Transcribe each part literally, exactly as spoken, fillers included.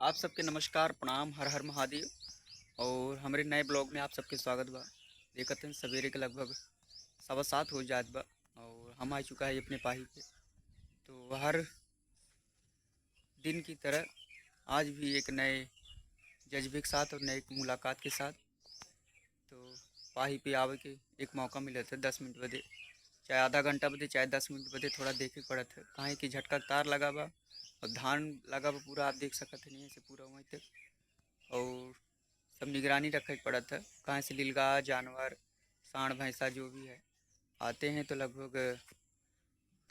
आप सबके नमस्कार, प्रणाम, हर हर महादेव। और हमरे नए ब्लॉग में आप सबके स्वागत बा। देखत हैं सवेरे के लगभग सवा सात हो जात बा और हम आ चुका है अपने पाही पे। तो हर दिन की तरह आज भी एक नए जज्बे के साथ और नए मुलाकात के साथ तो पाही पे आवे के एक मौका मिलत है दस मिनट बदे, चाहे आधा घंटा बदे, चाहे दस मिनट बदे थोड़ा देखे के पड़त है, काहे कि झटका के तार लगा बा और धान लगा बा पूरा, आप देख सकत हैं नहीं से पूरा वहीं तक। और सब निगरानी रखे के पड़त है, काहे से लीलगाय जानवर, साँड़ भैंसा जो भी है आते हैं तो लगभग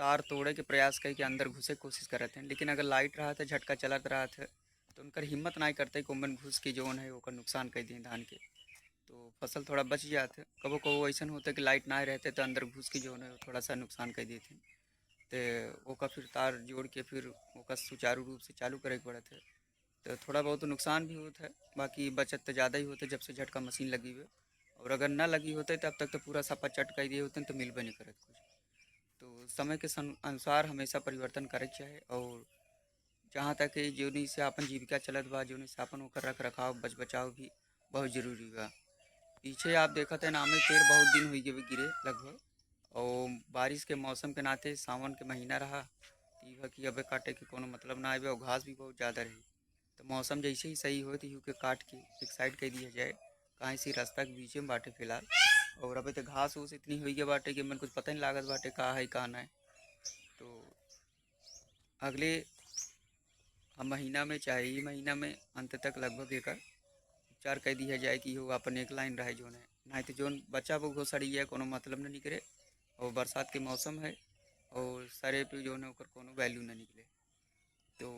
तार तोड़े के प्रयास कई के अंदर घुसे के कोशिश करत हैं, लेकिन अगर लाइट रहत है, झटका चलत रहत है, तो उनकर हिम्मत नाई करते कि ओमन घुस के जौन है ओकर नुकसान कर दें धान के। तो फसल थोड़ा बच जात है। कबो कबो ऐसन होता है कि लाइट ना रहते तो अंदर घुस के जौन है वो थोड़ा सा नुकसान कर देते हैं। तो ओका फिर तार जोड़ के फिर ओका सुचारू रूप से चालू करे के पड़त है। तो थोड़ा बहुत नुकसान भी होत है, बाकी बचत तो ज़्यादा ही होत है जब से झटका मशीन लगी हुई। और अगर ना लगी होते तब तक तो पूरा सफा चट कर दिए होते तो मिलबे नहीं करत कुछ। तो समय के सनु-, अनुसार हमेशा परिवर्तन करे के चाहे। और जहाँ तक है जोनी से आपन जीविका चलत बा, जोनी से आपन ओकर रख रखाव बच बचाव भी बहुत जरूरी बा। पीछे आप देखत हैं नामे पेड़ बहुत दिन हुई गए गिरे लगभग, और बारिश के मौसम के नाते सावन के महीना रहा, तो ई बा कि अबे काटे के कोनो मतलब ना आवे और घास भी बहुत ज़्यादा रही। तो मौसम जैसे ही सही होए तो यू के काट के एक साइड कर दिया जाए, काहे से रास्ता के बीचे में बाटे फिलहाल। और अबे तो घास उस इतनी हुई गए बाटे कि मन कुछ पता नहीं लागत बाटे का है का ना है। तो अगले हम महीना में चाहे ई महीना में अंत तक लगभग एकर उपचार कर दिया जाए कि हो अपन एक लाइन रहे जो है, नहीं तो जोन बच्चा वो घोसड़ी है कोनो मतलब न निकले। और बरसात के मौसम है और सरे पे जो है ओकर कोनो वैल्यू न निकले। तो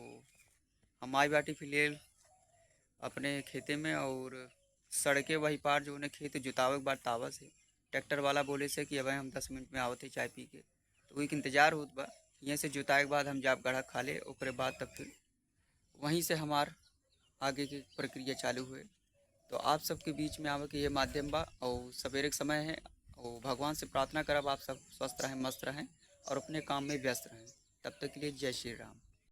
हम आई बाटी फिलहाल अपने खेते में और सड़के वही पार जो है खेत जोतावे के बाद तावा से ट्रैक्टर वाला बोले से कि अब हम दस मिनट में आवत है चाय पी के। तो एक इंतजार होत बा, यहाँ से जोताए के बाद हम जाब गढ़ा खा ले, ओकरे बाद तब फिर वहीं से हमार आगे की प्रक्रिया चालू हुए। तो आप सबके बीच में आवे के ये माध्यम बा और सवेरे के समय है और भगवान से प्रार्थना करब आप सब स्वस्थ रहें, मस्त रहें और अपने काम में व्यस्त रहें। तब तक के लिए जय श्री राम।